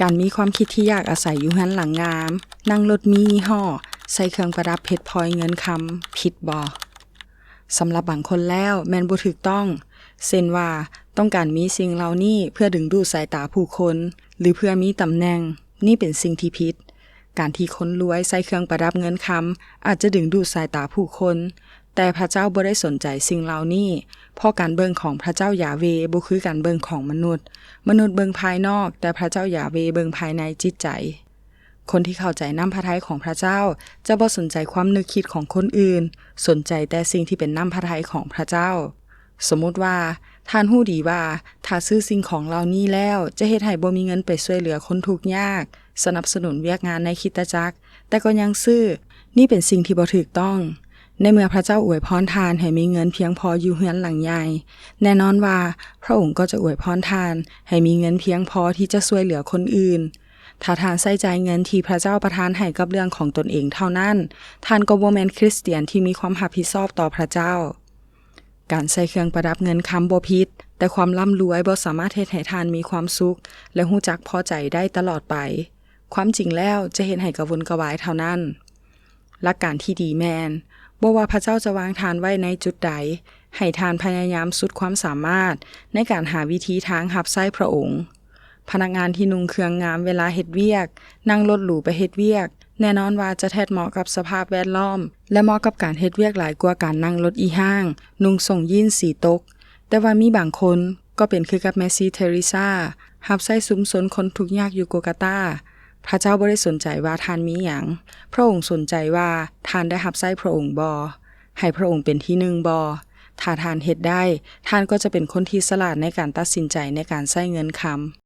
ການມີຄວາມຄິດທີ່ຢາກອາໄສຢູ່ເຮືອນຫຼັງງາມ, ນັ່ງລົດມີຍີ່ຫໍ້, ໃສ່ເຄື່ອງປະດັບເພັດພອຍເງິນຄຳ ຜິດບໍ່? ສຳລັບບາງຄົນແລ້ວແມ່ນບໍ່ຖືກຕ້ອງ, ເຊັ່ນວ່າ ຕ້ອງການມີສິ່ງເຫຼົ່ານີ້ເພື່ອດຶງດູດສາຍຕາຜູ້ຄົນ ຫຼື ເພື່ອມີຕຳແໜ່ງ, ນີ້ເປັນສິ່ງທີ່ຜິດ. ການທີ່ຄົນລວຍໃສ່ເຄື່ອງປະດັບເງິນຄຳ ອາດຈະດຶງດູດສາຍຕາຜູ້ຄົນ, ແຕ່ພະເຈົ້າບໍ່ໄດ້ສົນໃຈສິ່ງເຫຼົ່ານີ້, ເພາະການເບິ່ງຂອງພະເຈົ້າຢາເວບໍ່ຄືການເບິ່ງຂອງມະນຸດ. ມະນຸດເບິ່ງພາຍນອກ, ແຕ່ພະເຈົ້າຢາເວເບິ່ງພາຍໃນຈິດໃຈ. ຄົນທີ່ເຂົ້າໃຈນ້ຳພະໄທຂອງພະເຈົ້າ ຈະບໍ່ສົນໃຈຄວາມນຶກຄິດຂອງຄົນອື່ນ, ສົນໃຈແຕ່ສິ່ງທີ່ເປັນນ້ຳພະໄທຂອງພະເຈົ້າ. ສົມມຸດວ່າ ທ່ານຮູ້ດີວ່າ ຖ້າຊື້ສິ່ງຂອງເຫຼົ່ານີ້ແລ້ວ ຈະເຮັດໃຫ້ບໍ່ມີເງິນໄປຊ່ວຍເຫຼືອຄົນທຸກຍາກ, ສະໜັບສະໜູນວຽກງານໃນຄຣິສຕະຈັກ, ແຕ່ກໍຍັງຊື້, ນີ້ເປັນສິ່ງທີ່ບໍ່ຖືກຕ້ອງ. ໃນເມື່ອພະເຈົ້າອວຍພອນທ່ານໃຫ້ມີເງິນພຽງພໍຢູ່ເຮືອນຫຼັງໃຫຍ່, ແນ່ນອນວ່າພະອົງກໍຈະອວຍພອນທ່ານໃຫ້ມີເງິນພຽງພໍທີ່ຈະຊ່ວຍເຫຼືອຄົນອື່ນ. ຖ້າທ່ານໃຊ້ຈ່າຍເງິນທີ່ພະເຈົ້າປະທານໃຫ້ກັບເລື່ອງຂອງຕົນເອງເທົ່ານັ້ນ, ທ່ານກໍບໍ່ແມ່ນຄຣິສຕຽນທີ່ມີຄວາມຮັບຜິດຊອບຕໍ່ພະເຈົ້າ. ການໃສ່ເຄື່ອງປະດັບເງິນຄຳບໍ່ຜິດ, ແຕ່ຄວາມລ່ຳລວຍບໍ່ສາມາດເຮັດໃຫ້ທ່ານມີຄວາມສຸກ ແລະ ຮູ້ຈັກພໍໃຈໄດ້ຕະຫຼອດໄປ. ຄວາມຈິງແລ້ວຈະເຮັດໃຫ້ກະວົນກະວາຍເທົ່ານັ້ນ. ຫຼັກການທີ່ດີແມ່ນ, ບໍ່ວ່າພະເຈົ້າຈະວາງທ່ານໄວ້ໃນຈຸດໃດ, ໃຫ້ທ່ານພະຍາຍາມສຸດຄວາມສາມາດໃນການຫາວິທີທາງຮັບໃຊ້ພະອົງ. ພະນັກງານທີ່ນຸ່ງເຄື່ອງງາມເວລາເຮັດວຽກ, ນັ່ງລົດຫຼູໄປເຮັດວຽກ, ແນ່ນອນວ່າຈະແທດເໝາະກັບສະພາບແວດລ້ອມ ແລະ ເໝາະກັບການເຮັດວຽກຫຼາຍກວ່າການນັ່ງລົດອີ່ຫ້າງ, ນຸ່ງສົ້ງຢີນສີຕົກ. ແຕ່ວ່າມີບາງຄົນກໍເປັນຄືກັບແມ່ຊີເທເຣຊາ, ຮັບໃຊ້ຊຸມຊົນຄົນທຸກຍາກຢູ່ໂກກາຕາ. ພະເຈົ້າບໍ່ໄດ້ສົນໃຈວ່າທ່ານມີຫຍັງ, ພະອົງສົນໃຈວ່າທ່ານໄດ້ຮັບໃຊ້ພະອົງບໍ່, ໃຫ້ພະອົງເປັນທີໜຶ່ງບໍ່. ຖ້າທ່ານເຮັດໄດ້, ທ່ານກໍຈະເປັນຄົນທີ່ສະຫຼາດໃນການຕັດສິນໃຈໃນການໃຊ້ເງິນຄຳ.